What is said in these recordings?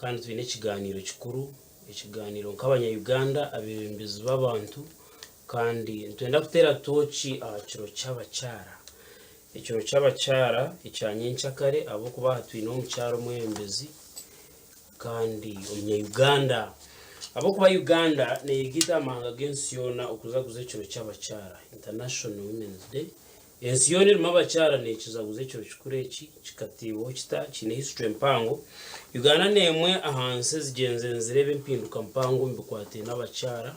Kandi twine ekigaaniiro kikuru, ekigaaniiro nk'abanya-Uganda abeebembezi b'abantu, kandi nitwenda kuteera tooki aha kiro ky'abakyara. Ekiro ky'abakyara ekya nyenkyakare ahabw'okuba aha twine omukyara omwebembezi kandi omunya-Uganda. Ahabw'okuba Uganda neeyegaita aha mahanga g'ensi yoona okujaguza ekiro ky'abakyara, International Women's Day. Ensi yoona erimu abakyara nekijaguza ekiro kikuru eki kikatiibwaho kita kiine history mpango. Uganda nemwe aha nsi ezigyenzire nizireeba empinduka mpango omu bikwataine n'abakyara,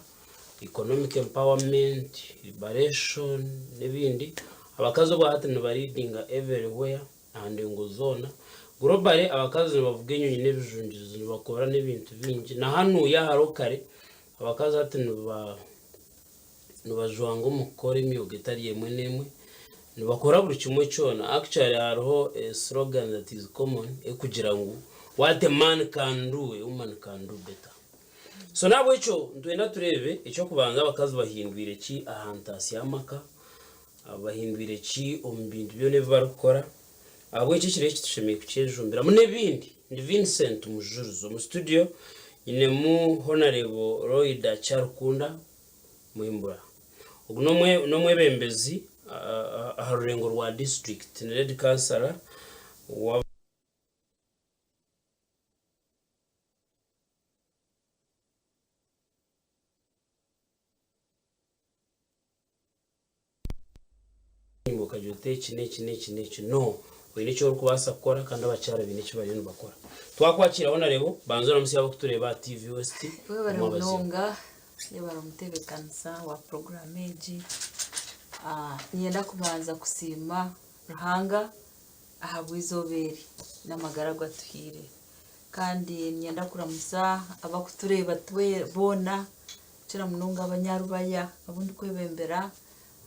economic empowerment, liberation nebindi. Abakazi obwahati niba leadinga everywhere aha ndengo zoona. Globally abakazi nibavuga enyonyi nebijungirizi nibakora nebintu bingi. Na hanuya aha locally abakazi hati niba. Nibajwanga omu kukora emyoga etari emwe n'emwe, nibakora buri kimwe kyona. Actually hariho a slogan that is common erikugira ngu what a man can do, a woman can do better. So n'ahabw'ekyo nitwenda tureebe eky'okubanza abakazi bahindwire ki aha ntaasya y'amaka, bahindwire ki omu bintu byona ebi barikukora, ahabw'enki ekiro eki tushemereire kukyejumbiramu n'ebindi. Ndi Vincent Mujurizi omu studio nyinemu Honarebo Loida Kyarukunda, Mwimbura. Ogu n'omwebembezi aha rurengo rwa disiturikiti ni Lady Kansara wa. Okagira oti eki n'eki n'eki n'eki. No, oine eki orikubaasa kukora kandi abakyara baine eki bariyo nibakora. Twakwakiira Honarebo, banza oramutsye abarikutureeba aha TV West Webare omwabazyo. munonga, yebare omutebeekanisa wa puroguraamu egi. Niinyenda kubanza kusiima Ruhanga ahabw'eizooba eri n'amagara agu atuhaire. Kandi niinyenda kuramutsya abarikutureeba boona kukira munonga abanyarubaya abu ndikwebembera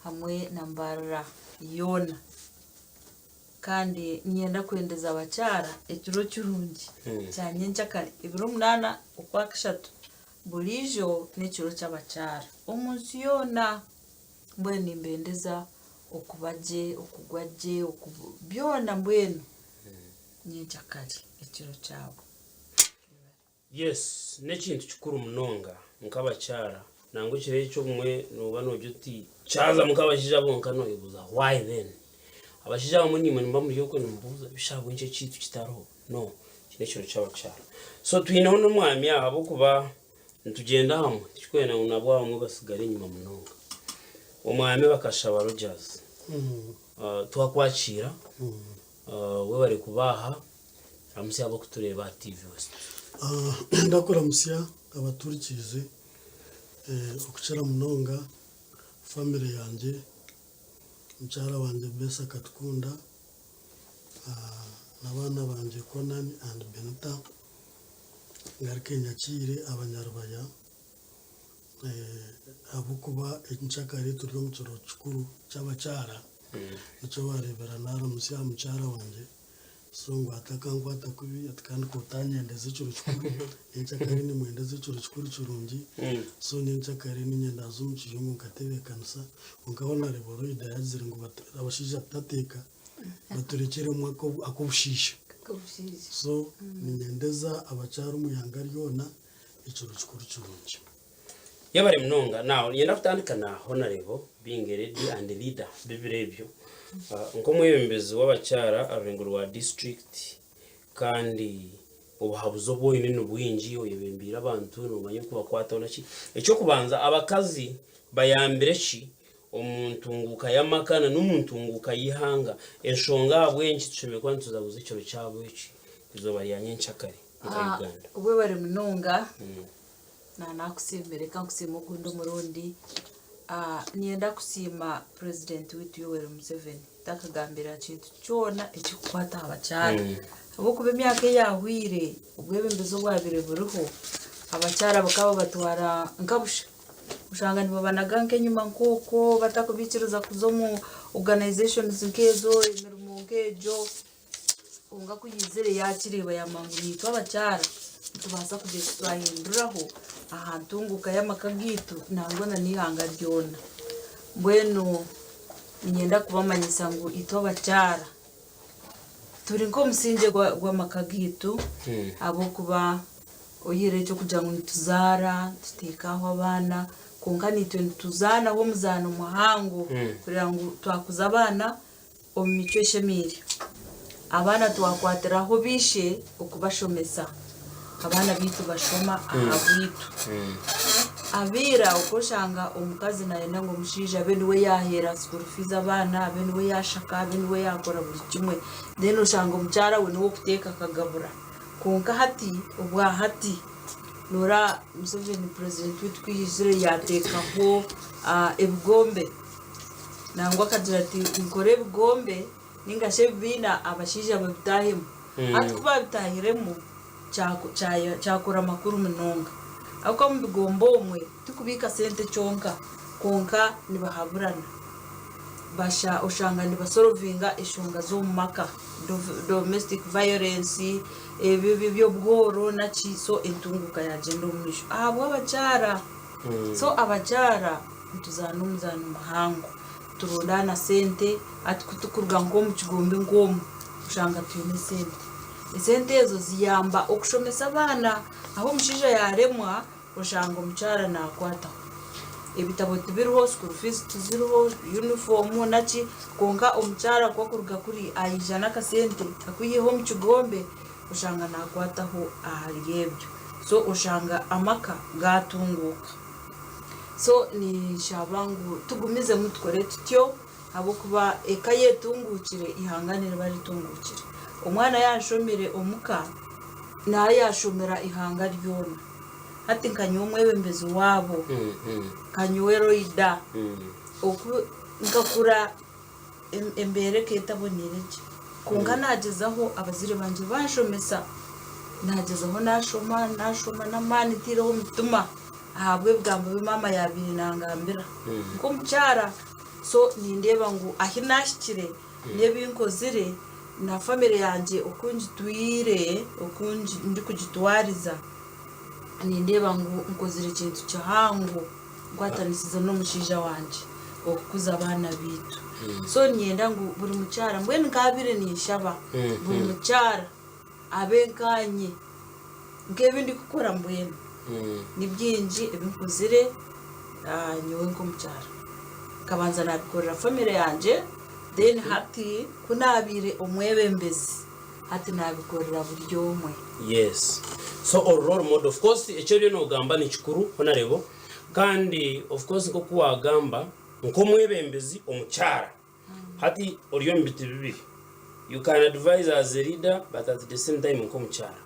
hamwe na Mbarara yoona. Kandi niinyenda kwendeza abakyara ekiro kirungi kya nyenkyakare ebiro munaana okwakashatu buriijo n'ekiro ky'abakyara omu nsi yoona. Mbwenu nimbendeza okuba gye, okugwa gye, byona mbwenu nyenkyakare ekiro kyabo. Yes n'ekintu kikuru munonga nk'abakyara nangwa ekiro ekyo obumwe nooba noogira oti kyazamu nk'abashaija bonka nooyebuuza why then? Abashaija abamwe naimwe nimuba muri okwe nimubuuza bishi ahabw'enki ekyaitu kitariho? No eki n'ekiro ky'abakyara. So twineho n'omwami aha ahabw'okuba nitugyenda hamwe tikikwenda ngu nabwo abamwe batsigare enyima munonga. Omwami Bakashaba Rogers twakwakiira webare kuba aha. Ramutsya abarikutureeba aha TV West. Ndakuramutsya abaturikiize okukira munonga famire yangye, mukyara wangye Besa Katukunda n'abaana bangye Conan and Benita. Ngaruke nyakiire abanyarubaya ahabw'okuba enkyakare turi omu kiro kikuru ky'abakyara, nikyo waareebera naaramutsya mukyara wangye. So ngu atakankwata kubi ati kandi ku otanyendeza ekiro kikuru nyenkyakare nimwendeza ekiro kikuru kirungi so nyenkyakare niinyenda haza omu kiyungu nkatebeekanisa kwonka Honarebo Loida yagizire ngu abashaija tutateeka baturekyeremu ak'obushaija so niinyendeza abakyara omu ihanga ryona ekiro kikuru kirungi. Yebare munonga. Now niinyenda kutandika na Honarebo being a lady and leader bibiro ebyo nk'omwebembezi w'abakyara aha rurengo rwa district kandi obuhabuzi obu oine ni bwingi oyebembeire abantu nomanya okubakwataho naki. Eky'okubanza abakazi bayambire ki omu ntunguuka y'amaka na n'omu ntunguuka y'eihanga? Enshonga ahabw'enki tushemereire kuba nitujaguza ekiro kyabo eki eizooba rya nyenkyakare nka Uganda. Webare munonga. Nakusiimire reka nkusiime ogundi omurundi. Niinyenda kusiima purezidenti waitu Yoweri Museveni takagambira kintu kyona ekirikukwata aha bakyara. Ahabw'okuba emyaka eyaahweire obwebembezi obwabaire buriho, abakyara bakaba babatwara nka busha. Oshanga nibabanaga nk'enyima nk'okwo batakubaikiriza kuza omu organisations nk'ezo, emirimo nk'egyo. Kwonka ku yaizire yaakireeba yaamanya ngu naitwe abakyara nitubaasa kugira eki twahinduraho aha ntunguuka y'amaka gaitu nangwa na n'eihanga ryona. Mbwenu niinyenda kubamanyisa ngu itwe abakyara. Turi nk'omusingye gw'amaka gaitu ahabw'okuba oihireho eky'okugira ngu nituzaara, nituteeka aho abaana, kwonka naitwe nituzaanaho omuzaano muhango kureeba ngu twakuza abaana omu micwe eshemeire. Abaana twakwatiraho baishe okubashomesa, abaana baitu bashoma ahabwaitu. Abaira okwoshanga omukazi nayenda ngu omushaija abe niwe yaheera school fees abaana, abe niwe yashaka, abe niwe yakora buri kimwe then oshanga omukyara we niwe okuteeka akagabura. Kwonka hati obwahati noreeba Museveni president waitu kuyaizire yateekaho ebigombe nangwa akagira ati nkore ebigombe ninga shi ebibiina abashaija babitahemu. Hati kubabitahiremu kyakora amakuru munonga ahabw'okuba omu bigombe omwe tikubiika sente kyonka kwonka nibahaburana oshanga nibasorovinga eshonga z'omu maka domestic violence ebyo eby'obworo naki so entunguka yagyenda omu maisho ahabw'abakyara so abakyara nituzaana omuzaano muhango turundaana sente hati kutukuruga nk'omu kigombe nk'omu oshanga twine esente. Esente ezo ziyamba okushomesa abaana. Ahu omushaija yaaremwa, oshanga omukyara naakwataho. Ebitabo tibiriho, school fees tiziriho, yunifoomu naki, kwonka omukyara ku akuruga kuri aija n'akasente aku aiha omu kigombe, oshanga naakwataho ahari ebyo. So oshanga amaka gaatunguuka. So ninshaba ngu tugumizemu tukore tutyo. Ahabw'okuba eka y'etunguukire, eihanga niriba ritunguukire. Omwana yaashomire omuka, naaba yaashomera eihanga ryona. Hati nka nyowe omwebembezi waabo, nka nyowe Loida, oku nkakura embeera eka etaboneire gye. Kwonka naagyezaho abazaire bangye banshomesa, naagyezaho naashoma, naashoma n'amaani ntaireho omutima ahabw'ebigambo bi maama yaabaire nangambira nk'omukyara. So nindeeba ngu ahi naahikire n'ebi nkozire na famire yangye oku ngitwire, oku ndikugitwariza, nindeeba ngu nkozire ekintu kihango nkwatanisize n'omushaija wangye okukuza abaana baitu. So niinyenda ngu buri mukyara, mbwenu nkaabaire ninshaba buri mukyara abe nkaanye, nk'ebi ndikukora mbwenu ni bingi ebi nkozire nyowe nk'omukyara. Nkabanza naabikorera famire yangye then hati ku naabaire omwebembezi hati naabikorera buri omwe. Yes so ori role model of course eki oriyo nogamba nikikuru honourable kandi of course nkoku wagamba nkomwebembezi omukyara Hati ori omu biti bibiri. You can advise as a leader but at the same time nk'omukyara.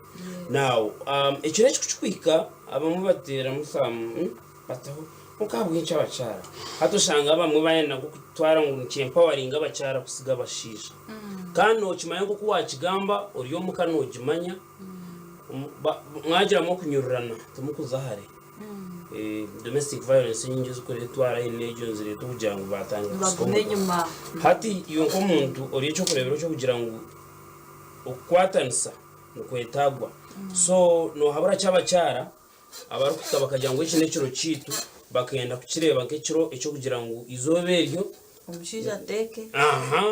Now, um, ekiro eki kukikuhika abamwe bateeramu some hmm, bataho kwonka ahabw'enki abakyara? Hati oshanga abamwe bayenda nk'okutwara ngu nikyempoweringa abakyara kusiga abashaija. Kandi nookimanya nk'oku waakigamba ori omuka noogimanya, omu- ba- mwagiramu okunyururana timukuza hare. Domestic violence enyingi ezikuretwa line egyo niziretwa okugira ngu batandika kusika Nibagume omuguha. enyima. Hati iwe nk'omuntu ori ekyokureberaho ky'okugira ngu okukwatanisa nikwetagwa. So nohabura ki abakyara abarikuhika bakagira ngu eki n'ekiro kyaitu bakenda kukireeba nk'ekiro eky'okugira ngu eizooba eryo Omushaija ateeke. Aha,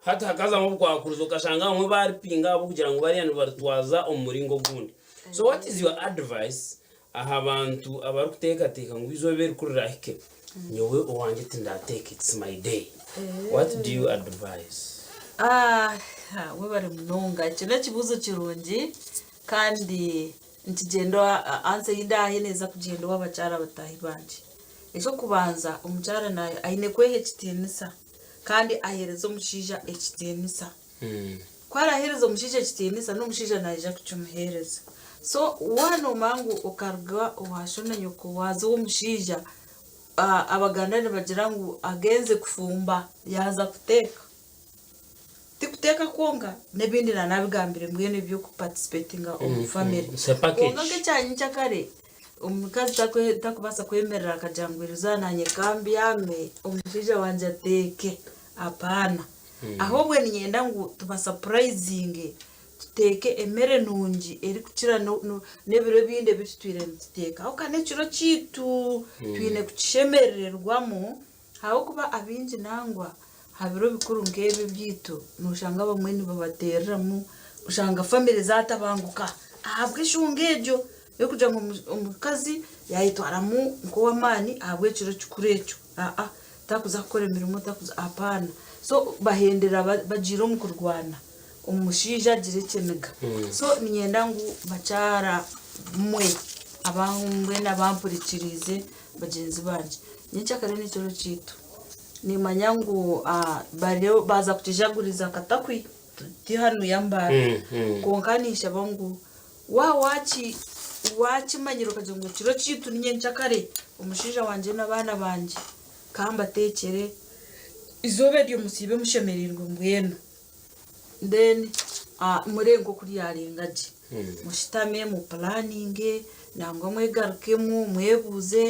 hati hakazamu obukwakurizo okashanga abamwe baripinga ahabw'okugira ngu bariya nibaritwaza omu muringo ogundi. So what is your advice Aha bantu abarikuteekateeka ngu eizooba eri ku riraahike, nyowe owangye tindateeka, it's my day. What do you advise? Ah, webare munonga. Ekyo n'ekibuuzo kirungi kandi nikigyenda ansa ei ndaahe neeza kugyenda ow'abakyara bataahi bangye. Eky'okubanza omukyara aine kweha ekitiinisa kandi aheereze omushaija ekitiinisa. Ku araaheereza omushaija ekitiinisa, n'omushaija naija kukimuheereza. So waaba noomanya ngu okaruga owa sho na nyoko waaza ow'omushaija, Abaganda nibagira ngu agenze kufumba yaaza kuteeka. Tikuteeka kwonka, n'ebindi naanabigambire mbwenu eby'okuparticipatinga omu famire. It's a package. Kwonka nk'ekya nyenkyakare, omukazi takubaasa kwemerera akagira ngu erizooba naanye ka mbyame omushaija wangye ateeke. Apaana. Ahobwe niinyenda ngu tubasapurayizinge, tuteeke emere nungi erikukira n'ebiro ebindi ebi tutwire nituteeka. Ahabw'okuba n'ekiro kyaitu, twine kukishemerererwamu ahabw'okuba abaingi nangwa Aha biro bikuru nk'ebi ebyaitu noshanga abamwe nibabateereramu oshanga famire zaatabanguka ahabw'enshonga egyo y'okugira ngu omukazi yaayetwaramu nk'ow'amaani ahabw'ekiro kikuru ekyo. Aa takuza kukora emirimo takuza apaana. So bahendera bagiire omu kurwana omushaija agira ekiniga. So niinyenda ngu bakyara mwe mbwenu abampurikiriize bagyenzi bangye, nyenkyakare n'ekiro kyaitu. Nimanya ngu bariyo baaza kukijaguriza akatakwi ti hanuya mbaara kwonka ninshaba ngu waaba waakimanyire okagira ngu ekiro kyaitu ni nyenkyakare omushaija wangye n'abaana bangye ka mbateekyere eizooba eryo musiibe mushemereirwe mbwenu. Then mureebe nk'oku ryarenga gye. Mushutame mupulaninge nangwa mwegarukemu mwebuuze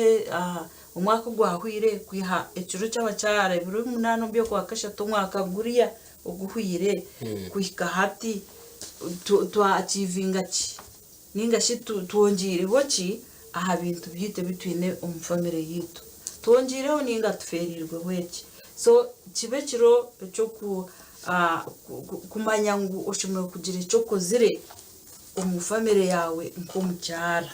omwaka ogwahweire kwiha ekiro ky'abakyara ebiro munaana by'okwakashatu omwaka guriya oguhweire kuhika hati twakivinga ki ninga shi twongyeireho ki aha bintu byaitu ebi twine omu famire yaitu. Twongyeireho ninga tufeereirweho eki. So kibe ekiro eky'okumanya ngu oshemereire kugira eki okozire omu famire yaawe nk'omukyara.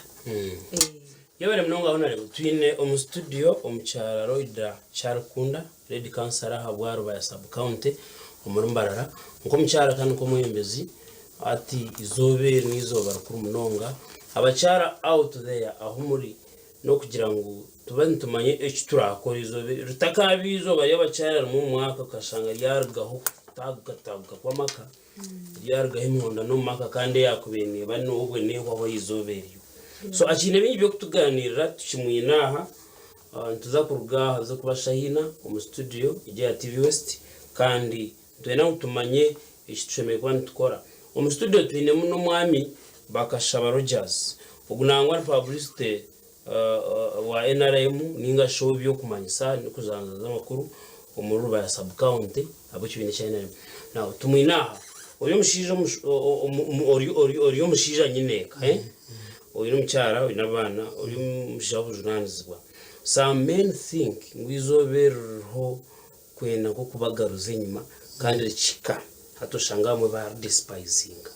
Yebare munonga Honourable. Twine omu studio omukyara Loida Kyarikunda, Lady Councillor aha bwa Rubaya Sub County omuri Mbarara. Nk'omukyara kandi nk'omwebembezi hati eizooba eri n'eizooba rikuru munonga. Abakyara out there ahu muri n'okugira ngu tube nitumanya eki turakore eizooba eri ritakaaba eizooba ry'abakyara rimwe omu mwaka okashanga ryarugaho kutaagukataaguka kw'amaka, ryarugaho emihondano omu maka kandi eyaakubaire neeba obwe neehwaho eizooba eryo. So akiine bingi by'okutugaaniirira tukimwine aha, nituza kuruga aha tuze kuba Shahina omu studio egi eya TV West kandi nitwenda ngu tumanye eki tushemereire kuba nitukora. Omu studio twinemu n'omwami Bakashaba Rogers, ogu nangwa ni publicity wa nrm ninga shi ow'ebyokumanyisa n'okujanjaaza amakuru omuri Rubaya sub county ahabw'ekibiina ekya nrm. Now tumwine aha, ori omushaija ori omushaija nyineeka, oine omukyara oine abaana ori omushaija w'obujunanizibwa. Some men think ngu eizooba eri ririho kwenda nk'okubagaruza enyima kandi rikihika hati oshanga abamwe baridisipayizinga.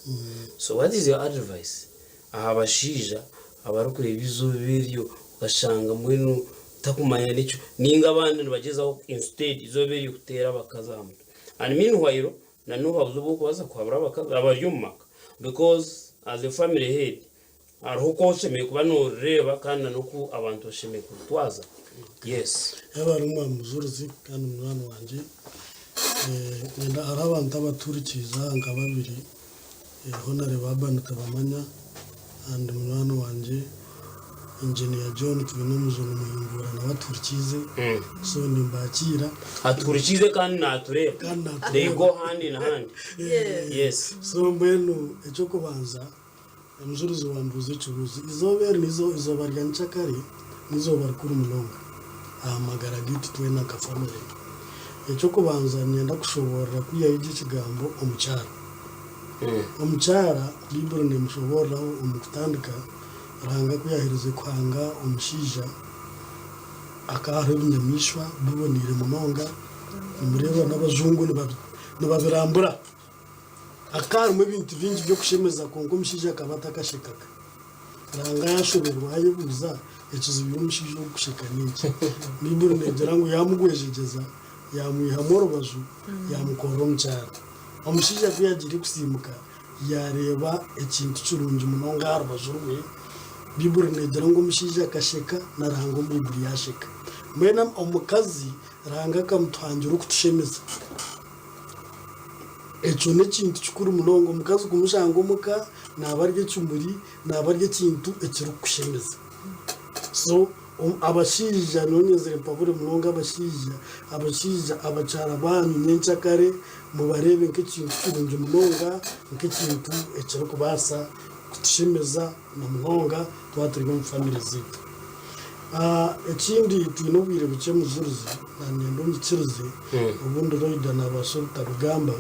So what is your advice aha bashaija abarikureeba eizooba eryo okashanga mbwenu takumanya n'eki ninga abandi nibagyezaho instead eizooba eryo kuteera abakazi aha mutwe and meanwhile na n'obuhabuzi obu orikubaasa kuhabura abakazi abari omu maka because as a family head Hariho oku oshemereire kuba noorireeba kandi na n'oku abantu bashemereire kuritwaza. Yes. Yaaba ari omwami mujurizi kandi munywani wangye, nyenda hariho abantu abatuhurikiize aha nka babiri, Honarebo Urban Tibamanya and munywani wangye Engineer John Twinomujuni Muhingura nawe atuhurikiize, so nimbakiira. Atuhurikiize kandi naatureeba. Kandi naatureeba. They go hand in hand. Yes. So mbwenu eky'okubanza. Omujurizi wambuuza ekibuuzo. Eizooba eri n'eizooba rya nkyakare, n'eizooba rikuru munonga aha magara gaitu twena nka famire. Eky'okubanza niinyenda kushoboorora kwihayo gye ekigambo omukyara. Omukyara Baiburi neemushoboororaho omu kutandika, Ruhanga ku yaaherize kuhanga omushaija, hakaba hariho ebinyamaishwa biboneire munonga, nimureeba n'abajungu nibabirambura. Hakaba harimu ebintu bingi by'okushemeza kwonka omushaija akaba atakashekaga. Ruhanga yaashoberwa yaayebuuza ekizibu y'omushaija ogu kusheka n'enki. Baiburi neegira ngu yaamugwejegyeza yaamwihamu orubaju yaamukorera omukyara. Omushaija ku yaagiire kusiimuka yaareeba ekintu kirungi munonga aha rubaju rwe. Baiburi neegira ngu omushaija akasheka na Ruhanga omu iguru yaasheka. Mbwenu omukazi Ruhanga akamutuhangira okutushemeza. Ekyo n'ekintu kikuru munonga omukazi kumushanga omuka naaba ari ekimuri, naaba ari ekintu ekirikukushemeza. So abashaija nyowe nyenzire mpabure munonga abashaija, abashaija abakyara baanyu nyenkyakare mubareebe nk'ekintu kirungi munonga, nk'ekintu ekirikubaasa kutushemeza na munonga twaba turi omu famire zaitu. Ekindi twine obwire bukye mujurizi nanyenda onyikirize obundi Loida nabaasa obutabigamba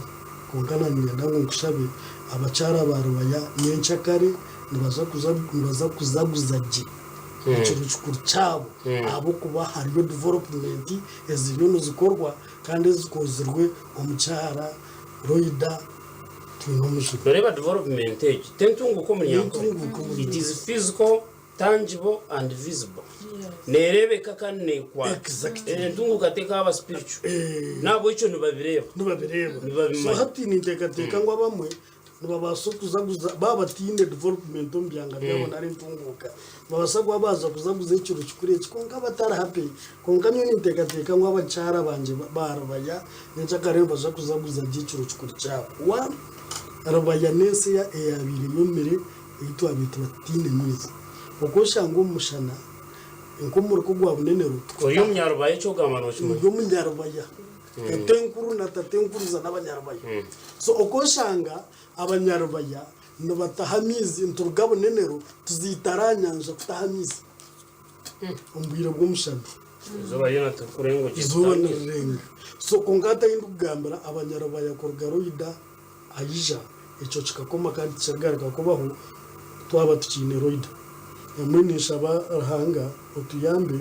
kwonka nanyenda ngu nkushabe abakyara ba Rubaya nyenkyakare nibaza kuzaguza gye. Ekiro kikuru kyabo ahabw'okuba hariyo development eziriyo nizikorwa kandi ezikozirwe omukyara Loida Twinomujuni. Noreeba development egi tentunguka omunyankore. Nentunguka omu It is physical, tangible and visible. Nerebeka kandi nekwata. Exactly. Entunguka tekaaba spiritual. Nahabwekyo nibabireeba. Nibabireeba. Nibabimanya. So hati ninteekateeka ngu abamwe Nibabaasa okuzaguza baaba bataine development omu byanga byabo nari entunguuka. Nibabaasa kuba baaza kuzaguza ekiro kikuru eki kwonka batari happy. Kwonka nyowe ninteekateeka ngu abakyara bangye ba Rubaya nyenkyakare nibaza kuzaguza gye ekiro kikuru kyabo. One, Rubaya n'ensi eyaabaire yomire ei twabaire tuba tutaine maizi. Okwoshanga omu mushana nk'omurika ogwa Bunenero Ori omunyarubaya eki ogamba nookimanya? Ndi omunyarubaya. Tatenkuru na tatenkuruza n'abanyarubaya. So okoshanga abanyarubaya nibataha amaizi nituruga Bunenero tuziitara aha nyanja kutaha amaizi omu bwire bw'omushana. Eizooba ryona turikurenga ogiye Eizooba kutaha amaizi. nirirenga. So kwonka hati ahi ndikugambira abanyarubaya kuruga Roida aija ekyo kikakoma kandi tikirigaruka kubaho twaba tukiine Roida. Emwe ninshaba Ruhanga otuyambe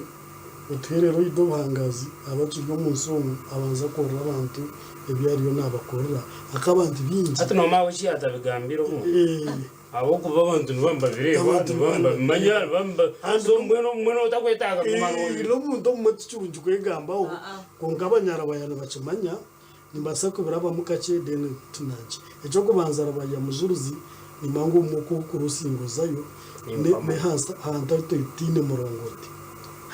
otuhere Roida obuhangazi abe akiri omunsi omu abanze akorere abantu ebi ariyo nabakorera aka abantu bingi. Hati nomanya ahabw'eki yatabigambire obumwe? Eh. Ahabw'okuba abantu nibaba nibabireeba, Abantu nibaba nibaba nibabimanya, nibaba niba And so mbwenu mbwenu otakwetaaga kumara Eh, obi. n'omuntu obumwe tikirungi kwegambaho kwonka abanyarabaya nibakimanya. Nimbaasa kubirabamu kakye then tunangye. Eky'okubanza Rubaya Mujuruzi nimanya ngu obumwe oku orikurusinga ozayo n'ahansi ahantu ahu tutaine murongooti.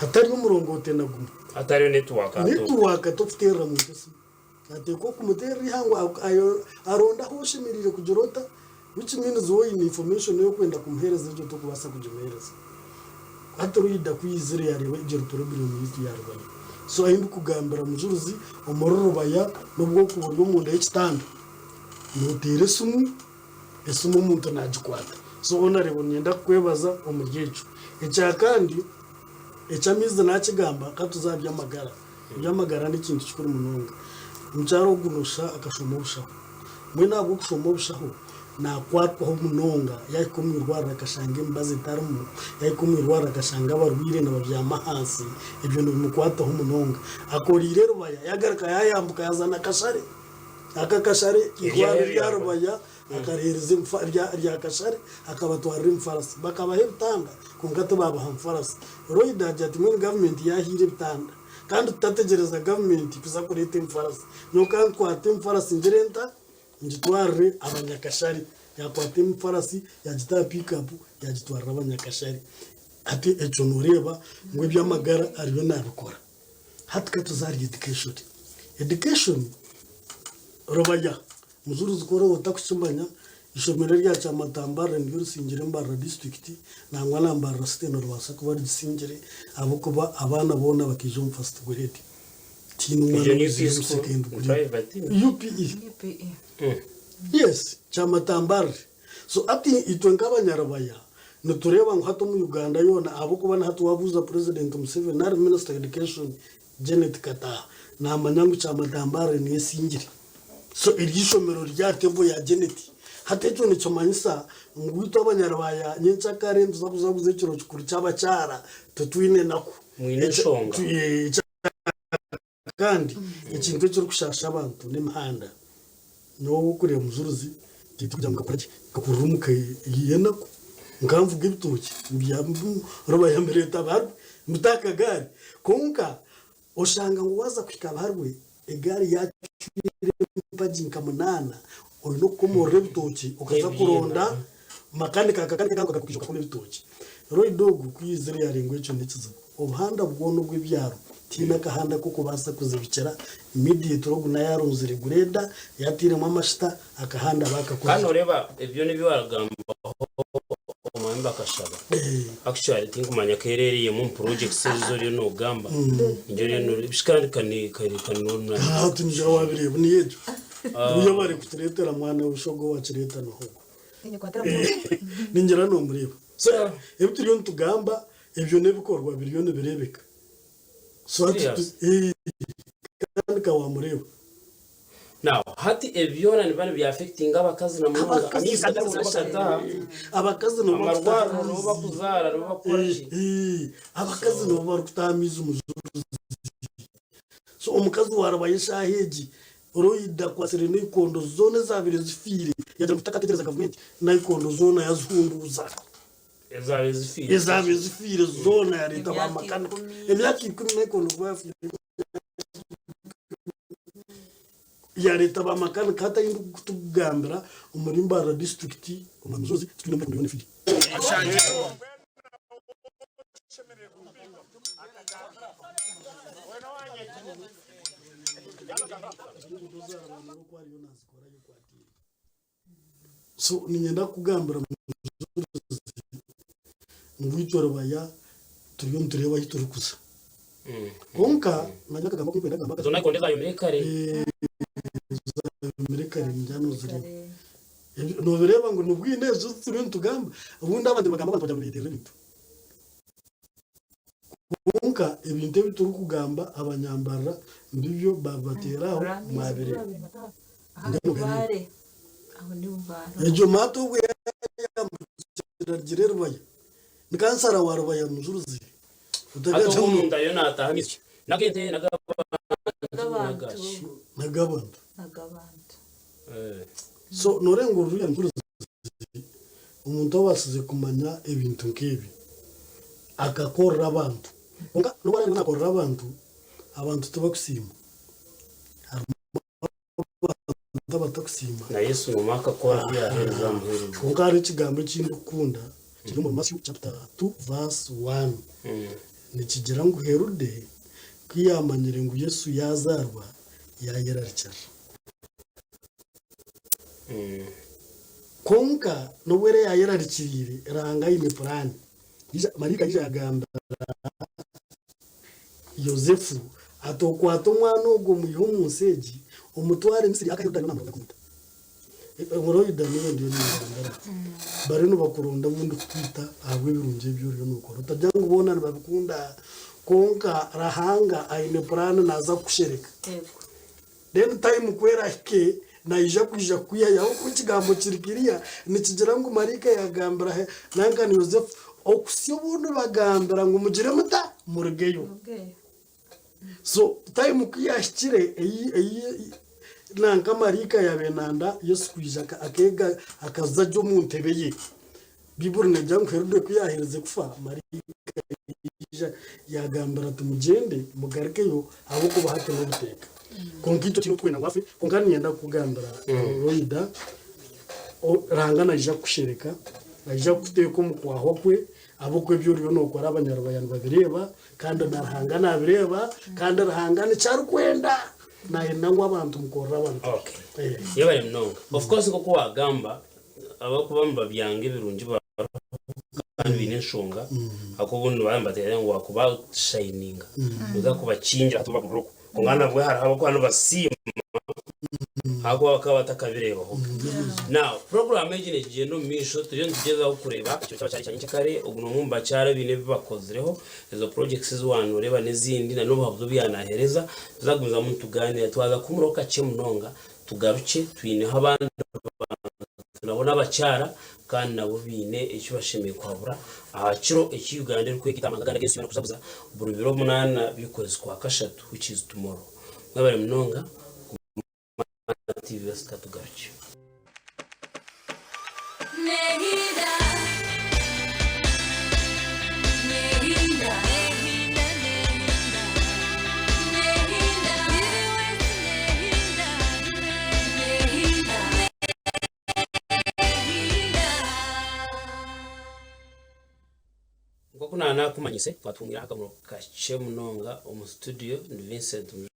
Hatariyo murongooti na gumwe. Hatariyo netiwaaka hati. Netiwaaka tokuteerera muntu esimu. Nateekwa okumuteerera eihangwe aronde ahu oshemereire kugira ota which means waaba oine information ei orikwenda kumuheereza egyo tokubaasa kugimuheereza. Hati Rwida ku yaizire yareeba egyo eri problem yaitu ya Rubaya. So ahi ndikugambira Mujuruzi omuri Rubaya n'obu orikuba ori omunda y'ekitanda noteera esimu, esimu omuntu nagikwata. So Honourable niinyenda kukwebaza omuri ekyo. Ekya kandi eky'amaizi nakigamba ka tuze aha by'amagara. Eby'amagara n'ekintu kikuru munonga. Omukyara ogu noshusha akashoma obushaho. Mbwenu ahabw'okushoma obushaho, naakwatwaho munonga yaahika omu irwariro akashanga emibazi etarimu, yaahika omu irwariro akashanga abarwaire nibabyama ahansi, ebyo nibimukwataho munonga. Akoreire Rubaya yaagaruka yaayambuka yaaza na Kashare. Aka Kashare, eirwariro erya Rubaya akariheereza rya Kashare akabatwarira emifarasi. Bakabaha ebitanda kwonka tibaabaha mifarasi. Royd agira ati mbwenu gavumenti yaahaire ebitanda kandi tutategyereza gavumenti kuza kureeta emifarasi. Nyowe ka nkwate emifarasi ngire nta? Ngitwarire Abanyakashare. Yaakwata emifarasi yaagita aha piikapu yaagitwarira Abanyakashare. Hati ekyo nooreeba ngu eby'amagara ariyo naabikora. Hati ka tuze ahari education. Education, Rubaya, Mujuruzi ku oraba otakukimanya, eishomero erya Kyamatambarire niryo risingire Mbarara disiturikiti nangwa na Mbarara city niribaasa kuba rigisingire ahabw'okuba abaana boona bakaija omu first grade. Tihaine omwana Egyo ni owaizire UPE omu school? second Ni grade. private? UPE. Yes, Kyamatambarire. So hati itwe nk'abanyarubaya nitureeba ngu hati omu Uganda yoona ahabw'okuba na hati waabuuza President Museveni nari Minister of Education Janet Kataaha naamanya ngu Kyamatambarire niyo esingire. So eryo ishomero riri aha table ya Janet. Hati ekyo nikimanyisa ngu itwe abanyarubaya nyenkyakare nituza kujaguza ekiro kikuru ky'abakyara titwine naku. Mwine enshonga. Kandi ekintu ekirikushaasha abantu n'emihanda. Nyowe ow'okureeba Mujuruzi titikugira ngu nkakora ki, nkakurira omu ka y'enaku, nkaba nvuga ebitookye rubaaya mbireeta Baharwe mbita aha kagaari. Kwonka oshanga ngu waaza kuhika Baharwe egaari yaacwire empagi nka munaana, oine okukomoorora ebitookye okaza kuronda makanika akakanika akaija akakoma ebitookye. Royd ogu ku yaizire yaarenga ekyo n'ekizibu. Obuhanda bwona obw'ebyaro tihaine akahanda k'okubaasa kuzibikira immediately ogu nayo arunzire grader yatairemu amashita akahanda Kandi baakakozire. noreeba ebyo nibyo waragambaho omwami Bakashaba. Actually tinkumanya ka erereyemu omu projects ezi oriyo nogamba. Ningira oriyo no bishi kandi kani kani kani Hati ningira wabireeba niyo egyo. Niyo barikutureetera mwana we shogo owakireeta niho ogwo. Ningira nomureeba. So ebi turiyo nitugamba Ebyo n'ebikorwa biriyo nibireebeka. So hati Serious? tu- eh, kandi ka wamureeba. Now hati ebi byona nibiba nibya affectinga abakazi na munonga. Abakazi Amaizi nibo nibakataha, abakazi nibo amarwariro bakutaha nibo bakuzaara, nibo bakukora ki. Abakazi nibo barikutaha amaizi mujuruzi. So omukazi warabayo eshaaha egi Royida akwatsire naikondo zoona ezaabaire zifiire yagira ngu takateegyereza gavumenti naikondo zoona yazihunduuza. Ezaabaire zifiire. Ezaabaire zifiire zoona yareeta Emyaka bamakanika. ikumi. Emyaka ikumi naikondo kuba yafiire yareeta bamakanika hati ahi ndikukutugambira omuri Mbarara disiturikiti omu Misozi titwine naikondo yoona efiire. So niinyenda kukugambira Mujulizi ngu itwe Rubaya turiyo nitureeba ahu turikuza. Kwonka naanye akagamba aku ndikwenda kugamba Zoona konde zayomire kare. Zayomire kare ningira nozireeba. Nobireeba ngu nibwine ezo turiyo nitugamba obundi abantu nibagamba abantu bagira ngu nibeeterera ebintu. Kwonka ebintu ebi turikugamba abanyambarira nibyo babateera aho mwabireeba. Egyo mato obu yayambukire arugire Rubaya ni kansara wa Rubaya Mujuruzi Hati ogu omuntu ariyo naataha amaizi n'ag'ente n'ag'abantu n'ag'abantu. So nooreeba ngu ruriya Mujuruzi Omuntu obaasize kumanya ebintu nk'ebi akakorera abantu. Kwonka n'obu araabe naakorera abantu, abantu tibakusiima. Harimu abantu abatakusiima. Na Yesu nimwo akakora ahu yaaheereza aha muheru gwe. Kwonka hariho ekigambo eki ndikukunda kiri omuri Matthew chapter 2 verse 1. Nikigira ngu Herode ku yaamanyire ngu Yesu yaazaarwa, yaayerarikirira. Kwonka n'obu ere yaayerarikiriire, Ruhanga aine puraani. Maraika yaija yaagambira Yosefu ati, Okwate omwana ogwo omwihe omu nsi egi, omutware Misiri, ahakuba Herode ariyo naamuronda kumwita. Royda niiwe ndiyo ningambira, bariyo nibakuronda obundi kukwita ahabw'ebirungi ebi oriyo nookora. Otagira ngu boona nibabikunda, kwonka Ruhanga aine puraani naaza kukushereka. Then time ku erahike naija kwija kukwihayo ahabw'okuba ekigambo kiri kiriya nikigira ngu maraika yagambira nanka ni Yosefu okuhitsya obu nibagambira ngu mugire muta murugeyo. So time ku yahikire ei ei nanka maraika yabaire nanda Yesu kwija akeega akaza gye omu ntebe ye. Baiburi negira ngu Herode ku yaaherize kufa, maraika yaija yaagambira ati, Mugyende mugarukeyo, ahabw'okuba hati n'obuteeka. Kwonka itwe tihaine orikwenda ngu afe, kwonka niinyenda kukugambira Loida, Ruhanga naija kukushereka, naija kukuteeka omu kwahwa kwe, ahabw'okuba ebi oriyo nookora abanyarubaya nibabireeba, kandi na Ruhanga naabireeba, kandi Ruhanga nikyo arikwenda, naayenda ngu abantu mukorere abantu. Okay. Yebare munonga. Of course nk'oku waagamba, Abarikuba nibabyanga ebirungi bariho kandi baine enshonga ahakuba obundi nibaba nibateekateeka ngu wakuba outshininga noza kubakingira hati bakuruka oku. Kwonka nabwo hariho abarikuba nibasiima ahakuba bakaba batakabireebaho. Now puroguraamu egi neegyenda omu maisho turiyo nitugyezaho kureeba ekiro ky'abakyara ekya nyekyakare ogu n'omwe omu bakyara abaine ebi bakozireho ezo projects ezi waanoreeba n'ezindi na n'obuhabuzi obu yaanaheereza tuza kugumizamu nitugaaniira twaza kuhumuraho kakye munonga Tugarukye twineho abandi bantu nabo n'abakyara kandi nabo baine eki bashemereire kuhabura aha kiro eki Uganda erikwega amahanga agandi ag'ensi yoona kujaguza buri biro munaana by'okwezi kwa kashatu which is tomorrow. Mwebare munonga kuguma na TV West katugarukye. Nk'oku naanakumanyise, twatungire akamaro kakye munonga omu studio ndi Vincent Mujuzi.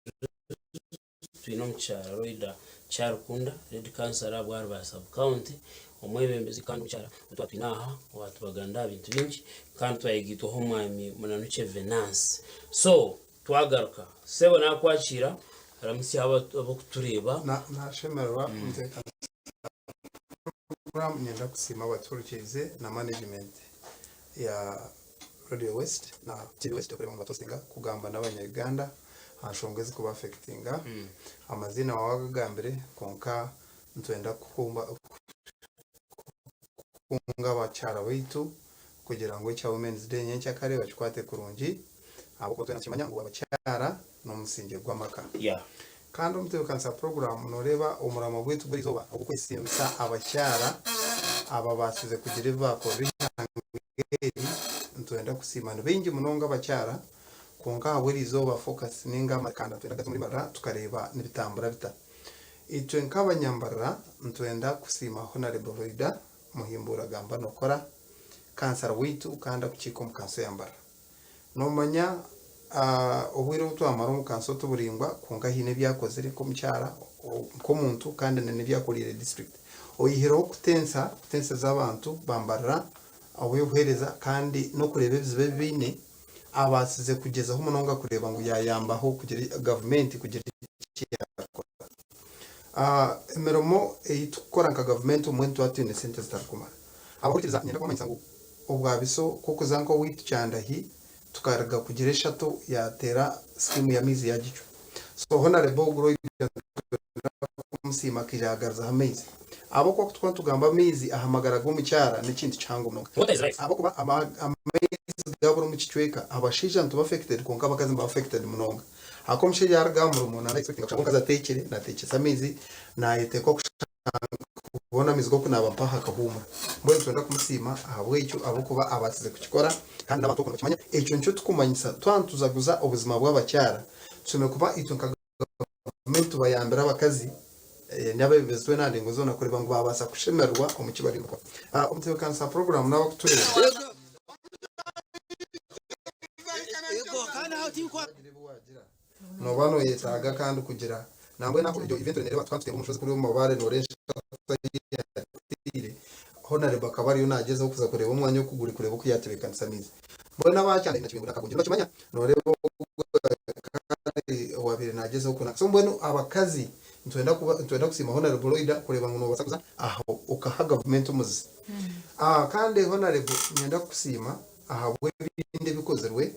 Twine omukyara Loida Kyarukunda, Lady Councillor aha Bwarubaare Sub County, omwebembezi kandi omukyara ou twatwine aha owatubaganira aha bintu bingi kandi twayegaitwaho omwami Munanukye Venansi. So twagaruka, sebo nakwakiira ramutsya abakutureeba. Nashemererwa kunteekanisa program niinyenda kusiima abatuhurikiize na management ya Radio West na TV West okureeba ngu batwesiga kugamba n'abanya Uganda. aha nshonga ezikuba affectinga. Amaziina waaba wagagambire kwonka nitwenda kukunga abakyara baitu kugira ngu ekya Women's Day nyenkyakare bakikwate kurungi ahabw'okuba twena nitukimanya ngu abakyara n'omusingye gw'amaka. Kandi omutebeekanisa puroguraamu nooreeba omuramwa gwaitu gw'erizooba ogw'okwesiimisa abakyara ababaasize kugira ebi baakorera eihanga eri, nitwenda kusiima. Ni baingi munonga abakyara kwonka ahabw'erizooba focus ninga amakanda nitwenda kugata omuri Mbarara tukareeba nibitambura bita. Itwe nk'abanyambarara nitwenda kusiima Honarebo Loida Muhimbuura Gamba Nokora, kansara waitu kandi akukiika omu kanso ya Mbarara. Noomanya obwire obu twamara omu kanso ti buraingwa kwonka haine ebi akozire nk'omukyara, nk'omuntu kandi n'ebi akoreire disiturikiti. Oyihireho kutensa, kutenseza abantu ba Mbarara obuheereza kandi n'okureeba ebizibu ebi baine, abaasize kugyezaho munonga kureeba ngu yaayambaho kugira gavumenti kugira eki yaakora. Emirimo ei turikukora nka gavumenti obumwe nituba twine sente zitarikumara. Abahurikiriza niinyenda kubamanyisa ngu obwabiso k'okuza nk'owaitu Kyandahi tukaruga kugira eshatu yaateera sikiimu y'amaizi yaagicwa. So Honarebo Oguroida nitwenda kumusiima akaija yaagaruzaho amaizi. Ahabw'okuba ku turikuba nitugamba amaizi aha magara g'omukyara n'ekintu kihango munonga. Water is life. Ahabw'okuba amaizi gabura omu kicweka, abashaija nituba affected kwonka abakazi nibaba affected munonga. Ahakuba omushaija yaruga aha murimo na expectinga kushanga omukazi ateekire, nateekyesa amaizi, nayeteeka kubona amaizi g'okunaaba mpaho akahuumura. Mbwenu nitwenda kumusiima ahabw'ekyo ahabw'okuba abaasize kukikora kandi n'abantu okwo nibakimanya. Ekyo nikyo turikumanyisa twaba nitujaguza obuzima bw'abakyara, tushemereire kuba itwe nka gavumenti tubayambire abakazi n'abeebembezi twena aha ndengo zoona kureeba ngu baabaasa kushemererwa omu ki bariyo nibakora. Omutebeekanisa wa puroguraamu naaba akutureeba. Nooba nooyetaaga kandi kugira nambwenu aho egyo event nereeba tukaba nitutemba omushozi kuriya omu mabaare nooreeba enshaza ei yateire Honarebo akaba ariyo nagyezaho kuza kureeba omwanya oku guri kureeba oku yatebeekanisa amaizi. Mbwenu aba Kyanda na Kibingo na Kagunju nibakimanya nooreeba ogwo owabaire nagyezaho kuna so mbwenu abakazi nitwenda kuba nitwenda kusiima Honarebo Loida kureeba ngu noobaasa kuza aho okaha gavumenti omuzi. Kandi Honarebo niinyenda kukusiima ahabw'ebindi ebikozirwe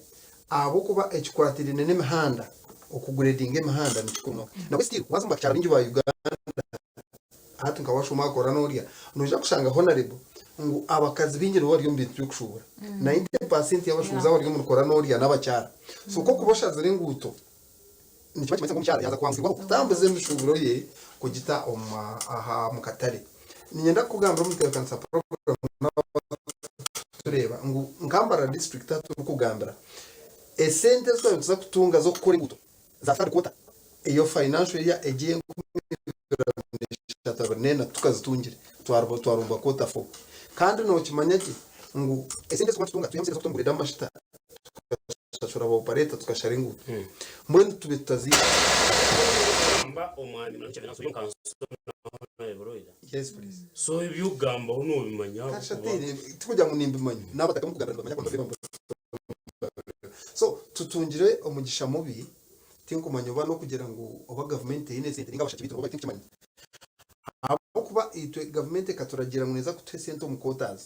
ahabw'okuba ekikwatiraine n'emihanda, okuguredinga emihanda ni kikuru munonga. Nabwe still waaza omu bakyara baingi ba Uganda hati nka waashoma aha kora n'orya, noija kushanga Honarebo ngu abakazi baingi nibo bari omu bintu by'okushuubura. 90% y'abashuubuzi abari omu kora n'orya n'abakyara. So ku orikuba oshazire enguuto, nikiba nikimanyisa ngu omukyara yaaza kwangusibwaho kutambuza emishuuburo ye kugita omu aha omu katare. Niinyenda kukugambira omu ntebeekanisa puroguraamu tureeba ngu nka Mbarara disiturikiti ahu turikugambira, esente ezi twaba nituza kutunga z'okukora enguuto za third quarter eyo financial year egi ey'e 2024 tukazitungire twarumba quarter four. Kandi nookimanya gye ngu esente ezi turikuba nitutunga twihamu esente z'okuta omu grade amashita tukashashura ba operator tukashara enguuto. Mbwenu tube tutaziine. Gamba omwami Yes please. So eby'okugambaho noobimanya ahabw'okuba. Kashateire tikugira ngu nimbimanya n'abataka mukugamba nibamanya kwonka nibamanya so tutungire omugisha mubi tinkumanya oba n'okugira ngu oba gavumenti teine esente ninga abashaki baitu nibo tinkukimanya ahabw'okuba itwe gavumenti ekaturagiira ngu neeza kutuha esente omu quarters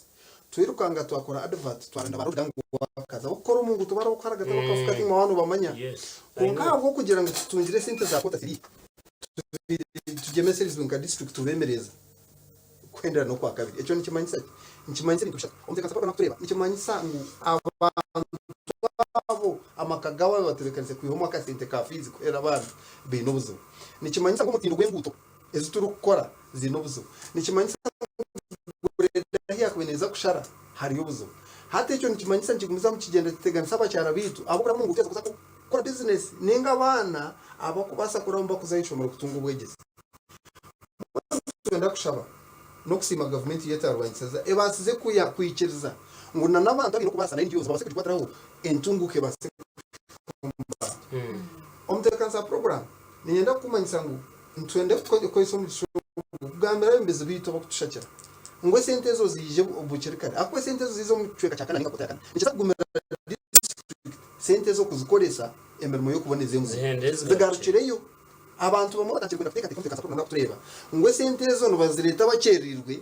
twirukanga twakora advert twarenda ba road gang workers ab'okukora omu nguuto bari ab'okuharagata bakafuka tiimwe waaba nobamanya Yes, I kwonka know. ahabw'okugira ngu tutungire esente za quarter three Tugyemeserezibwe nka disiturikiti tubeemereza kuhendera n'okwakabiri. Ekyo nikimanyisa ki? Nikimanyisa ebintu bishatu. Omutebeekanisa Pablo nakutureeba nikimanyisa ngu abantu abo amaka gaabo abu batebeekanise kwihamu akasente ka fiizi kuheera abaana baine obuzibu. Nikimanyisa ngu omutindo gw'enguuto ezi turikukora ziine obuzibu. Nikimanyisa ngu grade ahu yaakubaire neeza kushara hariyo obuzibu. Hati ekyo nikimanyisa nikigumizamu nikigyenda kiteganisa abakyara baitu ahabw'okuraba omu nguuto ezo kuza kukora bizinesi ninga abaana abakubaasa kuraba nibakuza aha ishomero kutunga obwegyese. Mbwenu nitwenda kushaba n'okusiima gavumenti yaitu etarwanyisiza ebaasize kwikiriza ngu na n'abantu abaine okubaasa na NGOs babaase kugikwatiraho entunguuka ebaase kuhika omu bantu. Omutebeekanisa wa puroguraamu, niinyenda kukumanyisa ngu nitwenda kukozesa omugisha ogu kugambira abeebembezi baitu abarikutushakira ngu esente ezo ziije bukiri kare ahakuba esente ezo ziiza omu kicweka kya kana ninga kota ya kana nikiza kugumira disiturikiti sente ezo kuzikoresa emirimo y'okuboneza enguuto Zihende zigarukire. zigarukireyo. Abantu bamwe batandikire kwenda kuteekateeka omutebeekanisa puroguraamu nakutureeba ngu esente ezo nibazireeta bakyereirwe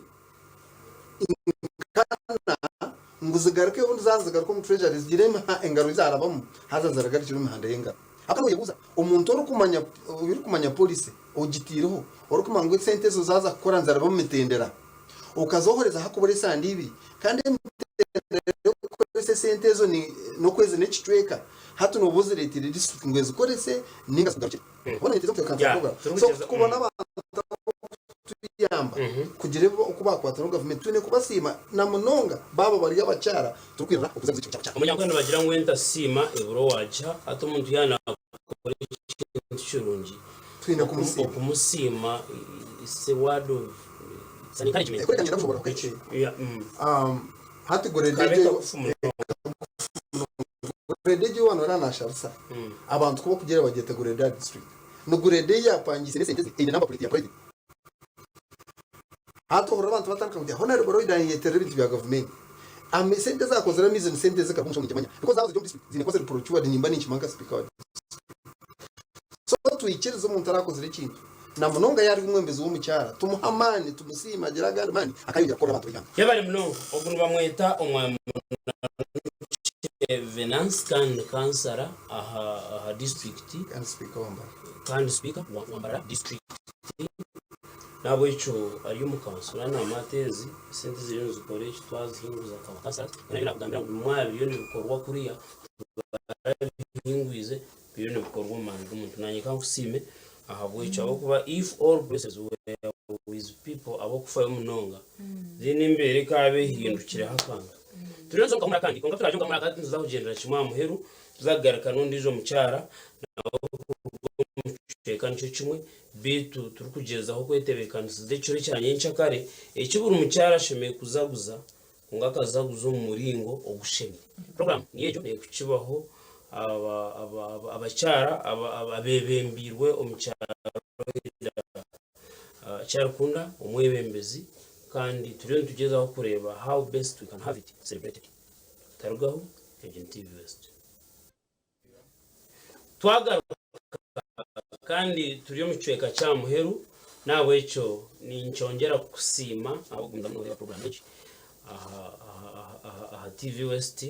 nkana ngu zigaruke obundi zaaza zigaruke omu treasury zigire engaro ei zaarabamu haza ziragarukire omu mihanda y'engaro. Ahabw'okuba noyebuuza, omuntu orikumanya orikumanya policy ogitiireho, orikumanya ngu esente ezo zaaza kukora niziraba omu mitendera, okazohereza hakubura esande ibiri kandi emitendera y'okukoresa esente ezo n'okwezi n'ekicweka, hati nooba ozireeteire disiturikiti ngu ezikorese ninga zikugarukire. Mbwenu nyeteize okutebeekanisa Yeah, program. So turikugyeza kubona abantu ab'okutuyamba kugira ebi oku baakwatana na gavumenti twine kubasiima na munonga baaba bari abakyara turikwirira okuzaguza ekiro ky'abakyara. Omunyankore nibagira ngu entasiima ebura owaagiha, hati omuntu yaaba naakora ekintu kirungi, Twine kumusiima. okumusiima it's a word of, it's an encouragement. Kureka niinyenda kushobooroka ekindi. Yeah, mm. Hati grade Kabe egyo kagufu munonga. Grade egyo owanu ariya nashabisa abantu kuba okugyera bagyete grade A district ni grade ei yapangiise nesente ze eine number plate ya private. Hati ohurira abantu batandika ngu honourable Royd ayeyeterera ebintu bya gavumenti. Ame sente ezi akozire amaizi ni sente ze karuga omushaho ninkimanya because zaaba ziri omu district ziine kuba ziri procured nimba ninkimanya nka speaker wa district. So twikirize omuntu arakozire ekintu namunonga yaaba ari omwebembezi w'omukyara tumuhe amaani tumusiime agire agandi maani akayongyera kukorera abantu b'eihanga. Yebare munonga. Ogu nibamweta Omwami Munanukye Venance kandi ni kansara aha aha disiturikiti Kandi sipiika wa Mbarara. kandi sipiika wa wa Mbarara disiturikiti. Nahabwekyo ari omu kanso nanaama ati ezi esente ziriyo nizikora eki twazihinguza akaba kansara. Nabyo nakugambira ngu bimwe aha biriyo nibikorwa kuriya barabihingwize biriyo nibikorwa omu maani g'omuntu. Nanye kankusiime ahabw'ekyo ahabw'okuba if all places were with people ab'okufayo munonga then embeera ekaaba ehindukireho akantu. Turiyo nituza omu kahumura akandi kwonka turaagye omu kahumura aka nituza kugyendera kimwe aha muheru tuza kugaruka n'ondiijo mukyara nawe kuruga omu kicweka nikyo kimwe beitu turikugyezaho kwetebeekanisiza ekiro ekya nyenkyakare eki buri mukyara ashemereire kuzaguza kwonka akazaguza omu muringo ogushemire. Puroguraamu niyo egyo erikukibaho abakyara abeebembeirwe omu kyaro Kyarikunda omwebembezi kandi turiyo nitugyezaho kureeba how best we can have it celebrated. Tarugaho, egi ni TV West. Twagaruka kandi turi omu kicweka kya muheru, n'ahabw'ekyo ninkyongyera kukusiima ahabw'okugumizamu nooreeba puroguraamu egi aha TV West.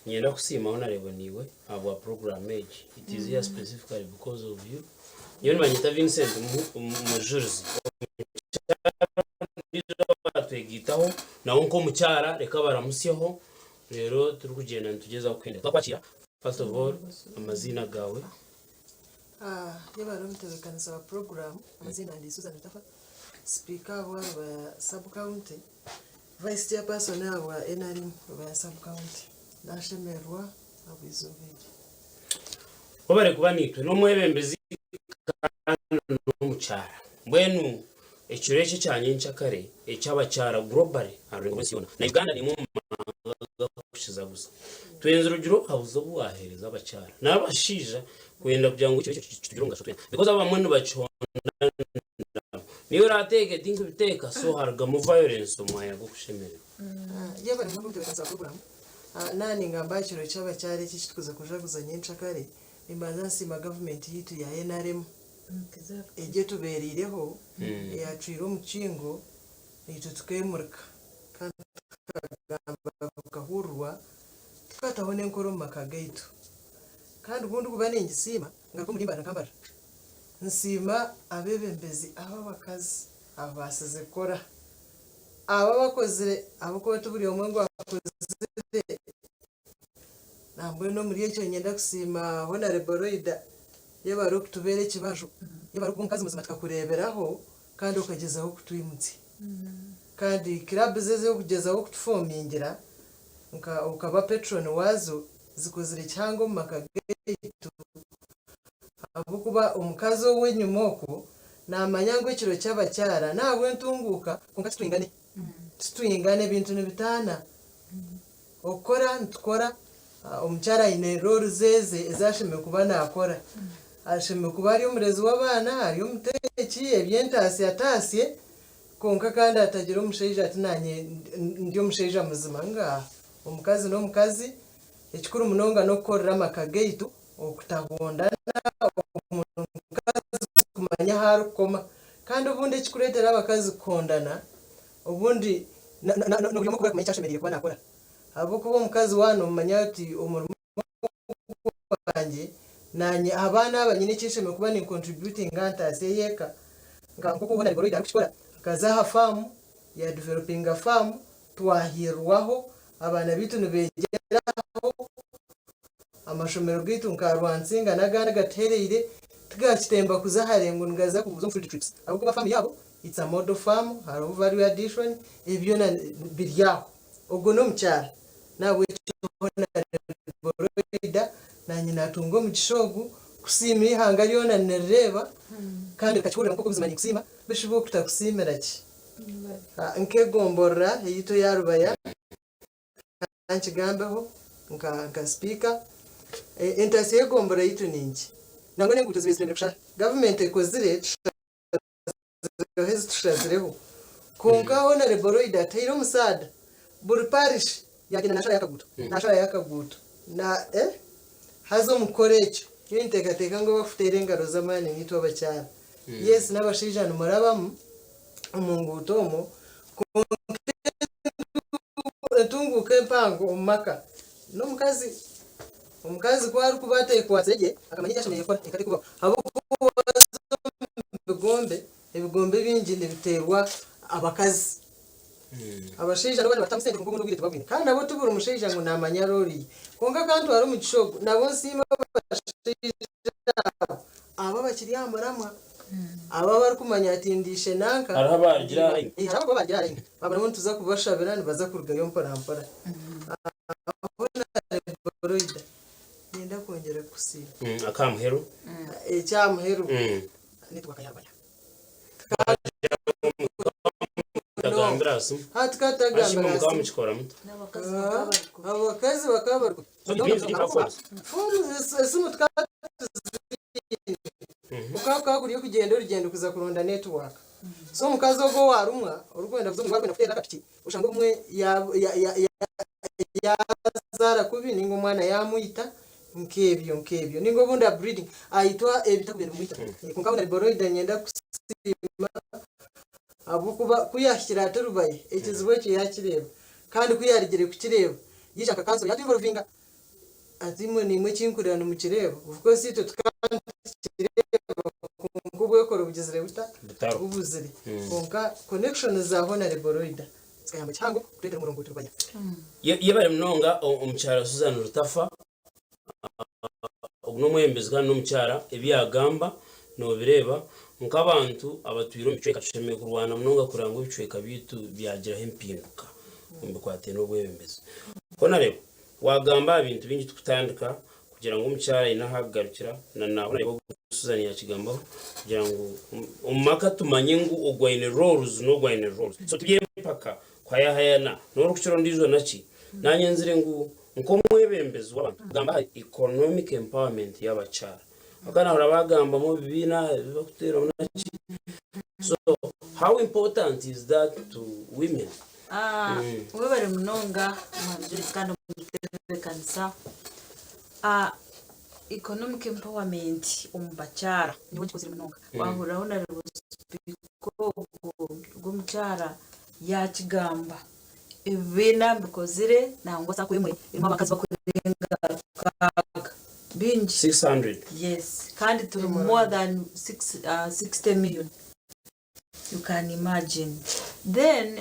Niinyenda kusiima Honourable niiwe ahabwa puroguraamu egi. It is here specifically because of you. Nyowe nibanyeta Vincent Mujurizi. Omukyara owaatwegaitaho nawe nk'omukyara reka baramutsyeho reero turikugyenda nitugyezaho kuhendera. Twakwakira first of all amaziina gaawe. Yebare omutebeekanisa wa puroguraamu, amaziina ndi Susan Rutafa, sipiika ahabwa Rubaya sub county, vice chairperson ahabwa NRM Rubaya sub county. Nashemererwa ahabw'eizooba eri. Webare kuba naitwe n'omwebembezi kandi n'omukyara. Mbwenu ekiro eki ekya nyenkyakare eky'abakyara globally aha rurengo rw'ensi yoona na Uganda n'emwe omu mahanga agakukizaguza. Twenzire ogire obuhabuzi obu waheereza abakyara n'abashaija kwenda kugira ngu ekiro ekyo kitugire omugasho twena because abamwe nibakihondana niiwe orateeke tinkubiteeka so harugamu violence omu mwanya gw'okushemererwa. Yebare munonga omutebeekanisa wa puroguraamu. Naaba ningamba aha kiro ky'abakyara eki eki turikuza kujaguza nyenkyakare, nimbanza nsiima gavumenti yaitu ya NRM egi etubeereireho, eyaacwire omukingo naitwe tukeemurika kandi tukagamba bukahurirwa, tukataho n'enkora omu maka gaitu. Kandi obundi kuba ningisiima ngaruka omuri Mbarara nka Mbarara, nsiima abeebembezi ab'abakazi ababaasize kukora. Abo abakozire ahabw'okuba ti buri omwe ngu akozire. Nambwenu omuri ekyo niinyenda kusiima Honarebo Loida yebare okutubeera ekibaju, yebare kuba omukazi muzima tukakureeberaho kandi okagyezaho kutwimutsya. Kandi clubs ezirikugyezaho kutufomingira nka okaba patron waazo zikozire kihango omu maka gaitu ahabw'okuba omukazi ow'enyima okwo naamanya ngu ekiro ky'abakyara n'ahabw'entunguuka kwonka titwingane, titwingana ebintu nibitaana. Okukora nitukora, omukyara aine roles eze ezi ashemereire kuba naakora. Ashemereire kuba ari omurezi w'abaana, ari omuteeki, eby'entaasya ataasye, kwonka kandi atagira omushaija ati naanye ndi omushaija muzima, ngaaha. Omukazi n'omukazi, ekikuru munonga n'okukorera amaka gaitu, okutahondana, omukazi kumanya ahu arikukoma. Kandi obundi ekirikureetera abakazi kuhondana, Obundi n'oburi omwe kuba arikumanya eki ashemereire kuba naakora. Ahabw'okuba omukazi waaba noomumanya oti omurimo gwangye Naanye aha baana aba nyine ekinshemereire kuba ni contributinga aha ntaasya ey'eka nka nk'oku Hon. Lloyd arikukikora akaza aha faamu ya developinga faamu twahiirwaho abaana baitu nibeegyeraho amashomero gaitu nka Rwansinga n'agandi agatuhereire tigakitemba kuza hare ngu nigaza kuza omu field trips ahabw'okuba faamu yaabo it's a model farm hariho value addition ebi byona biri aho ogwo n'omukyara N'ahabw'ekyo Honourable Loida naanye naatunga omugisha ogu kusiima eihanga ryona nirireeba kandi rikakihurira nk'oku buzima ninkusiima, bishuba okutakusiimira ki? Nk'egomborora eyaitu eya Rubaya ka nkigambeho nka nka sipiika, entaasya y'egomborora yaitu ni nkye nangwa n'enguuto zibaire ziremire kushara. Gavumenti ekozire tushazireho ezi tushazireho kwonka Honourable Loida ataire omusaada buri parish yagyenda nasharayo akaguuto nasharayo akaguuto na eh haza omu kukora ekyo nyowe ninteekateeka ngu abakuteera engaro z'amaani niitwe abakyara yes n'abashaija nimurabamu omu nguuto omwo kwonka entunguuka empango omu maka n'omukazi Omukazi ku arikuba ateekwatsire gye, akamanya eki ashemereire kukora, eka terikubaho. Ahabw'okuba waaza omu bigombe, ebigombe ebingi nibiteerwa abakazi. Abashaija nabo nibatamu sente kwonka obundi obwire tibabwine. Kandi nabo ti buri mushaija ngu naamanya roore ye. Kwonka ka ntware omugisha ogu, nabo nsiime abashaija abo, abo abakiri aha muramwa, abo abarikumanya ati ndi ishe nanka. Hariho abaarugire aha layini. Hariho abarikuba baarugire aha layini. Abo nabo nituza kubashabira nibaza kurugayo mporampora. Honourable Niinyenda kwongyera kukusiima. Ak'aha muheru. Eky'aha muheru nitwe bakayabaya. Mutagambira aha simu. Hati ka tutagambira Ashima aha mukaba simu. mukikora muta? N'abakazi bakaba bari kubi. Abakazi bakaba bari kubi. So it means you have phones. Phones, esimu tukaba tuziine. Okaba okaba kuri okugyenda orugyendo kuza kuronda network. So omukazi ogwo owarumwa orikwenda kuza omu arikwenda kuteera akapiki Oshanga obumwe yaazaara kubi nainga omwana yaamwita nk'ebyo nk'ebyo nainga obundi aburiidinga aitwa ebitakubaire nibimwita. Kwonka Honourable Loida niinyenda kukusiima ahabw'okuba ku yaahikire ati Rubaya ekizibu ekyo yaakireeba kandi ku yaarugire kukireeba yaija nka kanso yaatwinvoluvinga ati imwe naimwe eki nkurira nimukireeba of course itwe tukaba nitukireeba kwonka obwekoro bugizire buta? Butariho. Bubuzire. Kwonka connection za Honourable Loida zikayamba kihango kureetera omurongooti Rubaya. Yebare munonga omukyara Susan Rutafa, ogu n'omwebembezi kandi n'omukyara ebi yagamba nobireeba nk'abantu abatwire omu bicweka tushemereire kurwana munonga kureba ngu ebicweka byaitu byagiraho empinduka omu bikwataine n'obwebembezi. Honourable wagamba aha bintu bingi tukutandika kugira ngu omukyara aine ahu akugarukira na na Honourable Susan yakigambaho kugira ngu omu maka tumanye ngu ogu aine roles n'ogu aine roles so tiby'empaka kuhayahayana n'orikukira ondiijo naki. Naanye nzire ngu nk'omwebembezi w'abantu kugamba aha economic empowerment y'abakyara ahabw'okuba nahurira bagambamu ebibiina ebi barikuteeramu naki so how important is that to women? Webare munonga Mwami Julius kandi omutebeekanisa. Economic empowerment omu bakyara nyowe nkikozire munonga. Wahurira Honourable Speaker ogwo omukyara yakigamba ebibiina mbikozire nangwa sacco emwe erimu abakazi bakurenga rukaaga bingi. 600. Yes kandi turi more than 60 million. You can imagine. Then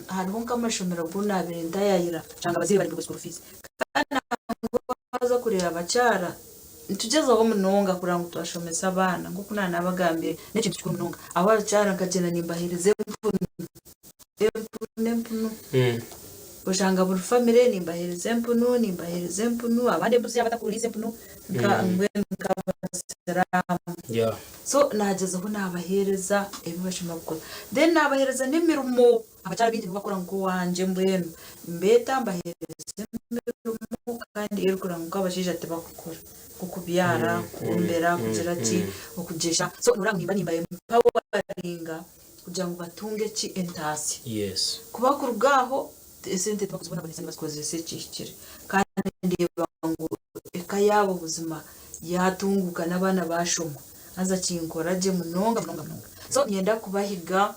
hariho nk'amashomero agu naabaire ntayayira nshanga abazaire baremirwe school fees. Kandi nangwa waaza kureeba abakyara nitugyezaho munonga kureba ngu twashomesa abaana nk'oku naanabagambire n'ekintu kikuru munonga. Aho abakyara nkagyenda nimbaheereza empunu, empunu, empunu. Oshanga buri famire nimbaheereza empunu, nimbaheereza empunu, abandi embuzi abatakuhuriize empunu mbwenu nk'abasiraamu. So naagyezaho naabaheereza ebi bashemereire kukora. Then naabaheereza n'emirimo. Abakyara baingi nibakora nk'owangye mbwenu. Mbeeta mbaheereza emirimo kandi erikureba ngu nk'abashaija tibakukora. Nk'okubyara, kwombera, kugira ki, okugyesha. So noreeba ngu nimba nimba empoweringa kugira ngu batunge ki? Entaasya. Ku bakuruga aho, esente tibakuzibonabonesa nibazikozesa ekihikire. Kandi ndeeba ngu eka yaabo buzima yaatunguuka n'abaana baashoma. Haza kinkora gye munonga munonga munonga. So niinyenda kubahiga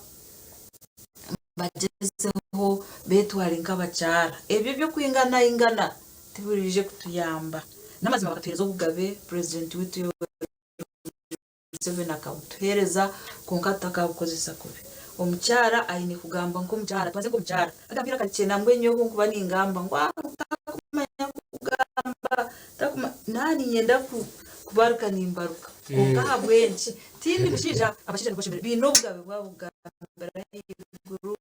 bagyezeho beetware nk'abakyara. Ebyo eby'okwinganaingana tibiriije kutuyamba. N'amazima bakatuheereza obugabe, purezidenti waitu Yoweri Museveni akabutuheereza kwonka tutakabukozesa kubi. Omukyara aine kugamba nk'omukyara, atwaze nk'omukyara. Agamba eiraka rikye nangwa nyowe obu nkuba ningamba ngu takumanya kugamba, takumanya, naaba niinyenda kubaruka nimbaruka kwonka ahabw'enki? Tindi mushaija, abashaija nibo bashemereire, baine obugabe bwabo kugambira ahaiguru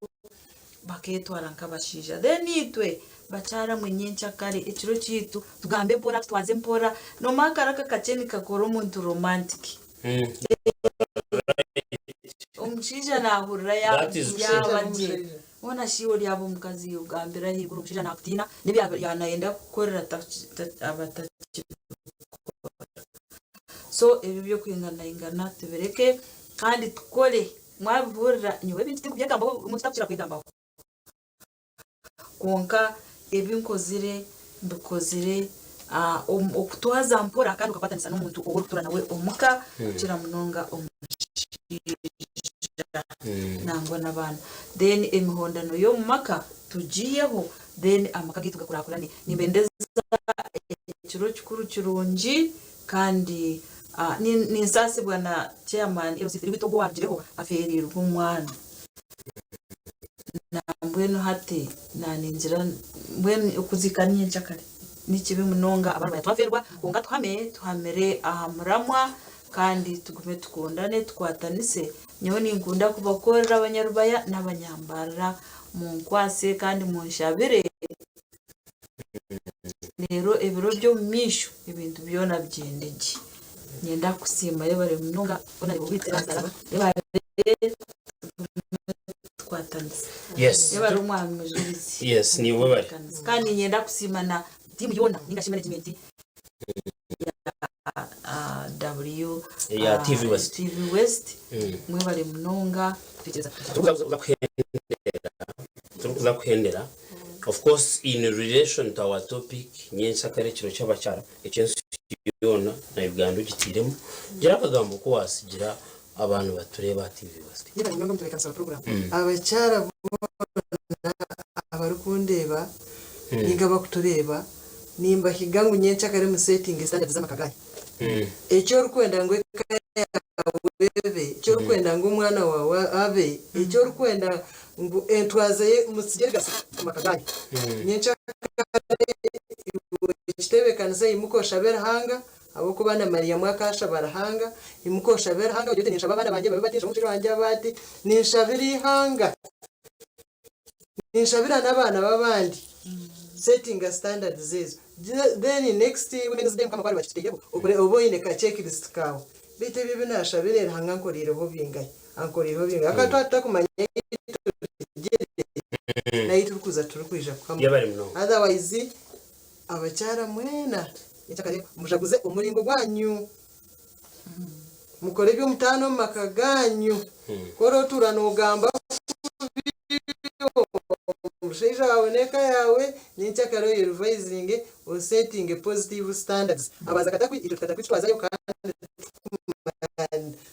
bakeetwara nk'abashaija. Then itwe bakyara mwe nyenkyakare ekiro kyaitu tugambe mpora, tutwaze mpora. Noomanya akaraka kakye nikakora omuntu romantic. Omushaija naahurira That is true. yaaba gye. Hoona shi iwe ori aba omukazi ogambira ahaiguru omushaija naakutiina n'ebi yaaba naayenda kukukorera aba atakibikora. So ebyo eby'okwinganaingana tubireke kandi tukore. Mwabihurira, nyowe ebintu tindikubyegambaho, omuntu takukira kwegambaho. Kwonka ebi nkozire, mbikozire okutwaza mpora kandi okakwatanisa n'omuntu ou orikutuura nawe omuka kukira munonga omushaija nangwa n'abaana. Then emihondano y'omu maka tugiiheho then amaka gaitu gakurakurane. Nimbendeza ekiro kikuru kirungi Kandi ninsaasibwa na chairman LC3 waitu ogu owarugireho afeereirwe omwana. Nambwenu hati naningira mbwenu okuziika ni nyenkyakare nikibi munonga abarwaire twafeerwa kwonka tuhame tuhamire aha muramwa kandi tugume tukundane tukwatanise. Nyowe ninkunda kubakorera abanyarubaya n'abanyambarara munkwase kandi munshabire. Reero ebiro by'omu maisho ebintu byona bigyende gye. Niinyenda kukusiima yebare munonga yebare tukwatanisa. Yebare omwami Mujurizi. Yes, niiwe webare. Kandi niinyenda kusiima na tiimu yoona ninga shi management ya W Ya TV West. TV West. Mwebare munonga. Turikuza kuhendera of course in relation to our topic nyenkyakare ekiro ky'abakyara eky'ensi yoona na Uganda ogitiiremu gira akagambo ku waasigira abantu batureeba aha TV West. Yebare munonga omutebeekanisa wa puroguraamu. Abakyara boona abarikundeeba ninga abakutureeba nimbahiga ngu nyenkyakare musetinge standards z'amaka ganyu. Eki orikwenda ngu eka yaawe ebe, eki orikwenda ngu omwana waawe abe, eki orikwenda ngu entwaza ye mutsigye erigasa omu maka gaanyu. Nyenkyakare iwe kitebeekanise imuka oshabe Ruhanga ahabw'okuba na Mariamu akashaba Ruhanga, imuka oshabe Ruhanga ogire oti ninshaba abaana bangye babe bati, ninshaba omushaija wangye abe ati, ninshabira eihanga. Ninshabira n'abaana b'abandi settinga standards ezo then next women's day mukama ku ariba akituteireho obe oine ka checklist kaawe beitu ebi ebi nashabire Ruhanga ankoreireho bingahi ankoreireho bingahi ahakuba twaba tutakumanya ahu turugire n'ahu turikuza titurikwija kuhamanya Yebare munonga. otherwise abakyara mwena nyenkyakare mujaguze omuringo gwanyu Mukore eby'omutaano omu maka gaanyu. Ku orootuura noogamba kubi omushaija waawe n'eka yaawe, nyenkyakare oyerivayizinge, osetinge positive standards. Abanza katakwi, itwe tukatakwi titwazayo kandi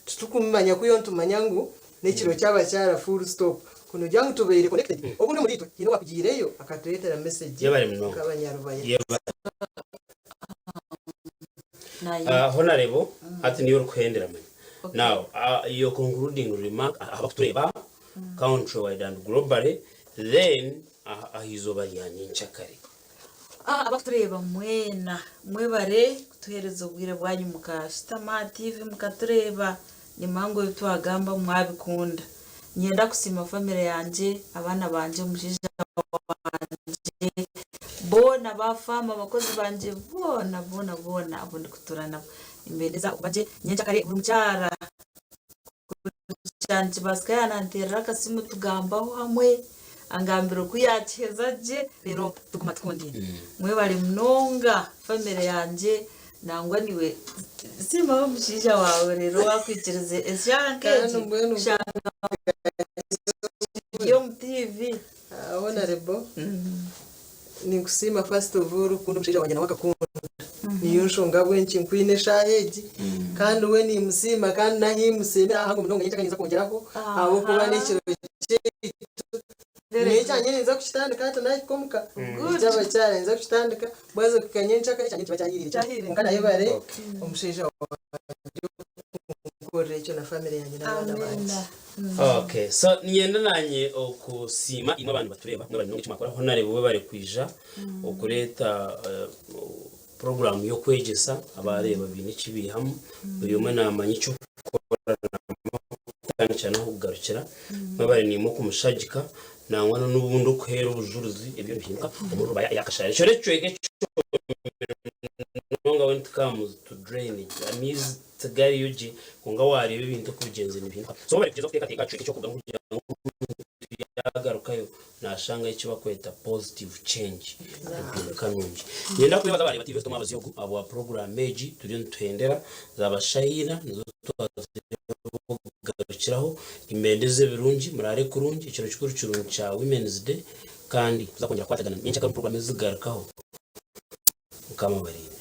titukumanya ku yo nitumanya ngu n'ekiro ky'abakyara full stop. Ku noogira ngu tubaire connected, obundi omuri itwe haine owaakugiireyo akatureetera message Yebare munonga. nk'abanyarubaya. Yebare. Honarebo hati niiwe orikuhendera manya. Now your concluding remark aha bakutureeba country wide and globally then aha izooba rya nyenkyakare. Abakutureeba mwena mwebare kutuheereza obwire bwanyu mukashutama aha TV mukatureeba. Nimanya ngu ebi twagamba mwabikunda. Niinyenda kusiima famire yangye, abaana bangye, omushaija wangye, boona ba faamu, abakozi bangye boona boona boona abu ndikutuura nabo. Nimbendeza okuba gye nyenkyakare buri mukyara kugira nikibaasika yaananteerera akasimu tugambaho hamwe, angambira oku yaakiheza gye reero tuguma tukundaine. Mwebare munonga famire yangye Nangwa niiwe siima omushaija waawe reero waakwikiriza eshaaha Kandi nk'egi mbwenu kushanga ori omu tiivi. Honourable, ninkusiima first of all kukunda omushaija wangye nawe akakunda. Niyo nshonga ahabw'enki nkwine eshaaha egi kandi we nimusiima kandi n'ahi musiimira hahango munonga nyenkya ninza kwongyeraho ahabw'okuba n'ekiro kyaitu. Nyowe ekyangye ninza kukitandika hati nahika omuka. Eky'abakyara ninza kukitandika bwaza kuhika nyencakare ekyangye nikiba kyahiire Kyahiire. Kwonka nayebare omushaija wangye okunkorera ekyo na family yangye n'abaana bangye. Okay, so niinyenda naanye okusiima imwe abantu batureeba, mwebare munonga eki mwakora. Honarebo webare kwija okureeta puroguraamu y'okwegyesa abaareeba baine eki baihamu. Buri omwe naamanya eky'okukora n'ah'okutandikira n'ah'okugarukira. Mwebare naimwe okumushagika nangwa n'obundi okuheera obujurizi ebyo nibihinduka omuri Rubaya eya Kashari. Ekyo n'ekicweka ekyomire munonga when it comes to drainage. Amaizi tigariyo gye kwonka waareeba ebintu oku bigyenzire nibihinduka. So mwebare kugyezaho kuteekateeka aha kicweka eky'okurugamu kugira ngu omuntu yaagarukayo Naashangayo eki barikweta positive change, empinduka nungi. Niinyenda kwebaza abareeba TV Omwabazyo ogu ahabwa puroguraamu egi turiyo nituhendera. Zaaba shaaha ina nizo twazigarukiraho. Nimbendeza ebirungi, muraare kurungi, ekiro kikuru kirungi kya Women's Day kandi tuza kwongyera kukwatagana nyencakare omu puroguraamu ezirikugarukaho. Mukama abarinde.